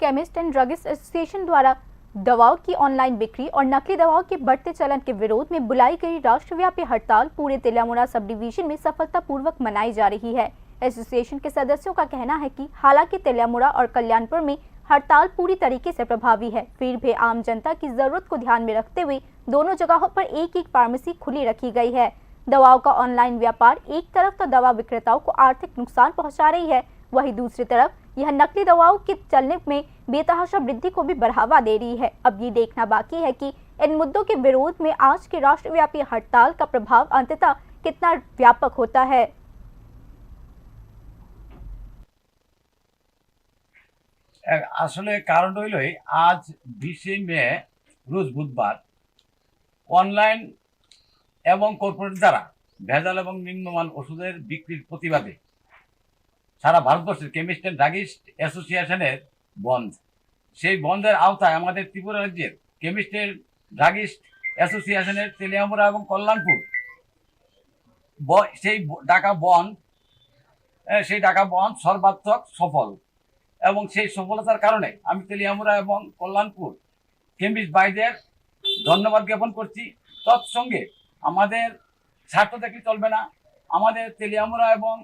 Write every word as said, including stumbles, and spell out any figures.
Chemist and druggist association द्वारा दवाओं की ऑनलाइन बिक्री और नकली दवाओं के बढ़ते चलन के विरोध में बुलाई गई राष्ट्रव्यापी हड़ताल पूरे तेलियामुड़ा सब डिवीजन में सफलतापूर्वक मनाई जा रही है। एसोसिएशन के सदस्यों का कहना है कि हालांकि तेलियामुड़ा और कल्याणपुर में हड़ताल पूरी तरीके से प्रभावी है, फिर भी आम जनता की जरूरत को ध्यान में रखते हुए दोनों जगहों पर एक एक फार्मेसी खुली रखी गई है। दवाओं का ऑनलाइन व्यापार एक तरफ तो दवा विक्रेताओं को आर्थिक नुकसान पहुंचा रही है, वहीं दूसरी तरफ यह नकली दवाओं के चलने में बेतहाशा वृद्धि को भी बढ़ावा दे रही है। अब ये देखना बाकी है कि इन मुद्दों के विरोध में आज के राष्ट्रव्यापी हड़ताल का प्रभाव अंततः कितना व्यापक होता है। এ-, আসলে কারণ হইল এই, আজ বিশে মে, রোজ বুধবার, অনলাইন এবং কর্পোরেট দ্বারা ভেজাল এবং নিম্নমান ওষুধের বিক্রির প্রতিবাদে সারা ভারতবর্ষের কেমিস্ট অ্যান্ড ড্রাগিস্ট অ্যাসোসিয়েশনের বন্ধ। সেই বন্ধের আওতায় আমাদের ত্রিপুরা রাজ্যের কেমিস্ট অ্যান্ড ড্রাগিস্ট অ্যাসোসিয়েশনের তেলিয়ামুড়া এবং কল্যাণপুর ব-, সেই ব-, ডাকা বন্ধ, এ, সেই ডাকা বন্ধ সর্বাত্মক সফল। এবং সেই সফলতার কারণে আমি তেলিয়ামুড়া এবং কল্যাণপুর কেমিস্ট ভাইদের ধন্যবাদ জ্ঞাপন করছি। তৎসঙ্গে আমাদের স্বার্থ দেখলে চলবে না, আমাদের তেলিয়ামুড়া এবং